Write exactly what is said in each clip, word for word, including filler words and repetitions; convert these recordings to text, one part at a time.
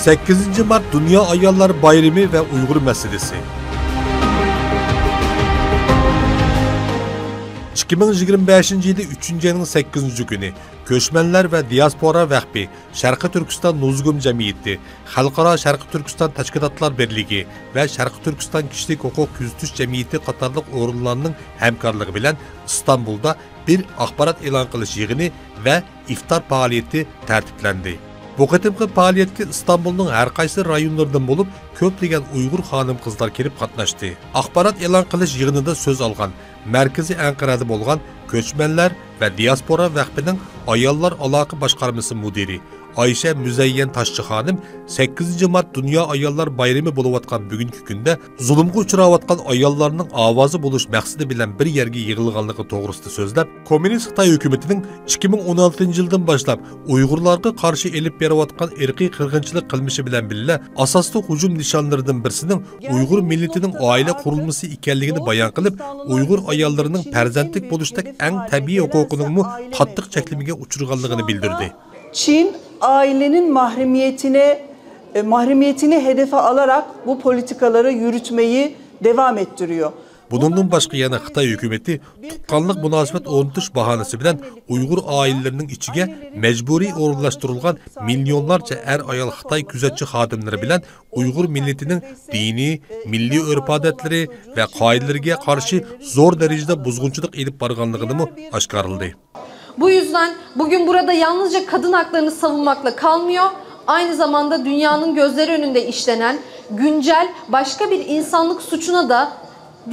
سەككىزىنچى مارت دۇنيا ئاياللار بايرىمى ۋە ئۇيغۇر مەسىلىسى. ئىككى مىڭ يىگىرمە بەشىنچى يىلى ئۈچىنچى ئاينىڭ سەككىزىنچى كۈنى كۆچمەنلەر ۋە دىياسپورا ۋەقپى، شەرقىي تۈركىستان نۇزۇگۇم جەمئىيىتى، خەلقئارا شەرقىي تۈركىستان تەشكىلاتلار بىرلىكى ۋە شەرقىي تۈركىستان كىشىلىك ھوقۇق كۆزىتىش جەمئىيىتى قاتارلىق ئورۇنلارنىڭ ھەمكارلىقى بىلەن ئىستانبۇلدا بىر ئاخبارات ئېلان قىلىش يىغىنى ۋە ئىفتار پائالىيىتى تەرتىپلەندى. بۇ قېتىمقى پائالىيەتكە ئىستانبۇلنىڭ ھەر قايسى رايونلىرىدىن بولۇپ كۆپلىگەن ئۇيغۇر خانىم-قىزلار كېلىپ قاتناشتى. ئاخبارات ئېلان قىلىش يىغىنىدا سۆز ئالغان مەركىزىي ئەنقەرەدە بولغان كۆچمەنلەر ۋە دىياسپورا ۋەقپىنىڭ ئاياللار ئالاقە باشقارمىسى مۇدىرى ئايشە مۇزەييەن تاشچى خانىم سەككىزىنچى مارت دۇنيا ئاياللار بايرىمى بولۇۋاتقان بۈگۈنكى كۈندە زۇلۇمغا ئۇچراۋاتقان ئاياللارنىڭ ئاۋازى بولۇش مەقسىتى بىلەن بىر يەرگە يىغىلغانلىقى توغرىسىدا سۆزلەپ، كوممۇنىست خىتاي ھۆكۈمىتىنىڭ ئىككى مىڭ ئون ئالتىنچى يىلدىن باشلاپ ئۇيغۇرلارغا قارشى ئېلىپ بېرىۋاتقان ئىرقىي قىرغىنچىلىق قىلمىشى بىلەن بىللە، ئاساسلىق ھۇجۇم نىشانلىرىدىن بىرسىنىڭ ئۇيغۇر مىللىتىنىڭ ئائىلە قۇرۇلمىسى ئىكەنلىكىنى بايان قىلىپ، ئۇيغۇر ئاياللىرىنىڭ پەرزەنتلىك بولۇشتەك ئەڭ تەبىئىي ھوقۇقىنىڭمۇ قاتتىق چەكلىمىگە ئۇچرىغانلىقىنى بىلدۈردى. Çin ailenin mahremiyetine, e, mahremiyetini hedefe alarak bu politikaları yürütmeyi devam ettiriyor. بۇنىڭدىن باشقا يەنە خىتاي ھۆكۈمىتى تۇغقانلىق مۇناسىۋەت ئورنىتىش باھانىسى بىلەن ئۇيغۇر ئائىلىلىرىنىڭ ئىچىگە مەجبۇرىي ئورۇنلاشتۇرۇلغان مىليونلارچە ئەر-ئايال خىتاي كۆزەتچى خادىملىرى بىلەن ئۇيغۇر مىللىتىنىڭ دىنىي، مىللىي ئۆرپ-ئادەتلىرى ۋە قائىدىلىرىگە قارشى زور دەرىجىدە بۇزغۇنچىلىق ئېلىپ بارغانلىقىنىمۇ ئاشكارىلىدى. Bu yüzden bugün burada yalnızca kadın haklarını savunmakla kalmıyor, aynı zamanda dünyanın gözleri önünde işlenen güncel başka bir insanlık suçuna da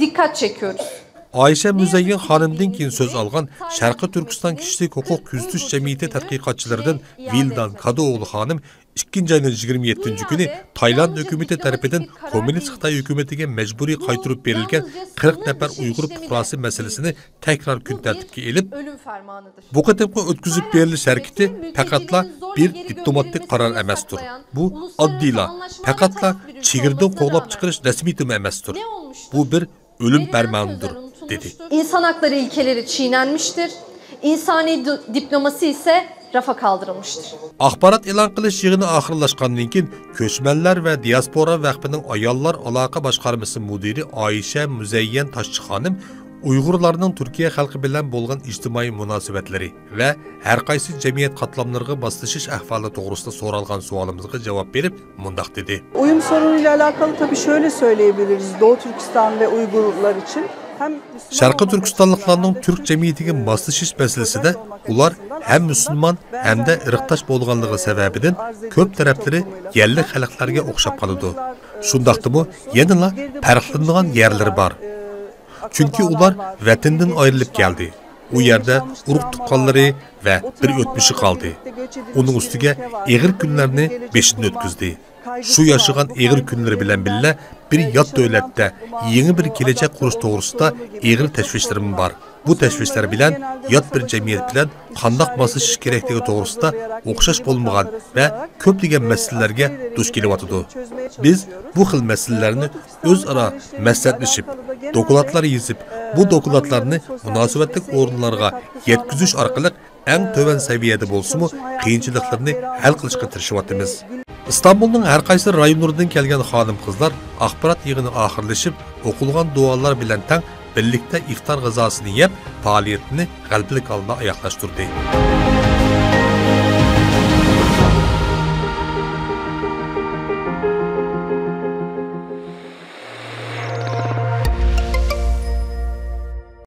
dikkat çekiyoruz. ئايشە مۇزەييەن خانىمدىن كېيىن سۆز ئالغان شەرقىي تۈركىستان كىشىلىك ھوقۇق كۆزىتىش جەمئىيىتى تەتقىقاتچىلىرىدىن ۋىلدان كادىئوغلۇ خانىم ئىككىنچى ئاينىڭ يىگىرمە يەتتىنچى كۈنى تايلاند ھۆكۈمىتى تەرىپىدىن كوممۇنىست خىتاي ھۆكۈمىتىگە مەجبۇرىي قايتۇرۇپ بېرىلگەن قىرىق نەپەر ئۇيغۇر پۇقراسى مەسىلىسىنى تەكرار كۈن تەرتىپكە ئېلىپ، بۇ قېتىمقى ئۆتكۈزۈپ بېرىلىش ھەرىكىتى پەقەتلا بىر دىپلوماتىك قارار ئەمەستۇر. بۇ ئاددىيلا، پەقەتلا چېگرىدىن قوغلاپ چىقىرىش رەسمىيىتىمۇ ئەمەستۇر. بۇ بىر ئۆلۈم پەرمانىدۇر، دېدى. İnsan hakları ilkeleri çiğnenmiştir. İnsani di-, diplomasi ise rafa kaldırılmıştır. ئاخبارات ئېلان قىلىش يىغىنى ئاخىرلاشقاندىن كېيىن، كۆچمەنلەر ۋە دىياسپورا ۋەقپىنىڭ ئاياللار ئالاقە باشقارمىسى مۇدىرى ئايشە مۇزەييەن تاشچى خانىم ئۇيغۇرلارنىڭ تۈركىيە خەلقى بىلەن بولغان ئىجتىمائىي مۇناسىۋەتلىرى ۋە ھەر قايسى جەمئىيەت قاتلاملىرىغا ماسلىشىش ئەھۋالى توغرىسىدا سورالغان سوئالىمىزغا جاۋاب بېرىپ، مۇنداق دېدى. Uyum sorunuyla alakalı tabii şöyle söyleyebiliriz. Doğu Türkistan ve Uygurlar için hem Müslüman شەرقىي تۈركىستانلىقلارنىڭ تۈرك جەمئىيىتىگە ماسلىشىش مەسىلىسىدە ئۇلار ھەم مۇسۇلمان ھەمدە ئىرقداش بولغانلىقى سەۋەبىدىن كۆپ تەرەپلىرى يەرلىك خەلقلەرگە ئوخشاپ قالىدۇ. شۇنداقتىمۇ يەنىلا پەرقلىنىدىغان يەرلىرى بار. چۈنكى ئۇلار ۋەتىنىدىن ئايرىلىپ كەلدى. ئۇ يەردە ئۇرۇق-تۇغقانلىرى ۋە بىر ئۆتمۈشى قالدى. ئۇنىڭ ئۈستىگە ئېغىر كۈنلەرنى بېشىدىن ئۆتكۈزدى. شۇ ياشىغان ئېغىر كۈنلىرى بىلەن بىللە بىر يات دۆلەتتە يېڭى بىر كېلەچەك قۇرۇش توغرىسىدا ئېغىر تەشۋىشلىرىمۇ بار. بۇ تەشۋىشلەر بىلەن يات بىر جەمئىيەت بىلەن قانداق ماسلىشىش كېرەكلىكى توغرىسىدا ئوخشاش بولمىغان ۋە كۆپلىگەن مەسىلىلەرگە دۇچ كېلىۋاتىدۇ. بىز بۇ خىل مەسىلىلەرنى ئۆزئارا مەسلىھەتلىشىپ، دوكلاتلار يېزىپ، بۇ دوكلاتلارنى مۇناسىۋەتلىك ئورۇنلارغا يەتكۈزۈش ئارقىلىق ئەڭ تۆۋەن سەۋىيەدە بولسىمۇ قىيىنچىلىقلىرىنى ھەل قىلىشقا تىرىشىۋاتىمىز. ئىستانبۇلنىڭ ھەر قايسى رايونلىرىدىن كەلگەن خانىم-قىزلار ئاخبارات يىغىنى ئاخىرلىشىپ، ئوقۇلغان دۇئالار بىلەن تەڭ بىرلىكتە ئىفتار غىزاسىنى يەپ، پائالىيەتنى غەلىبىلىك ھالدا ئاياغلاشتۇردى.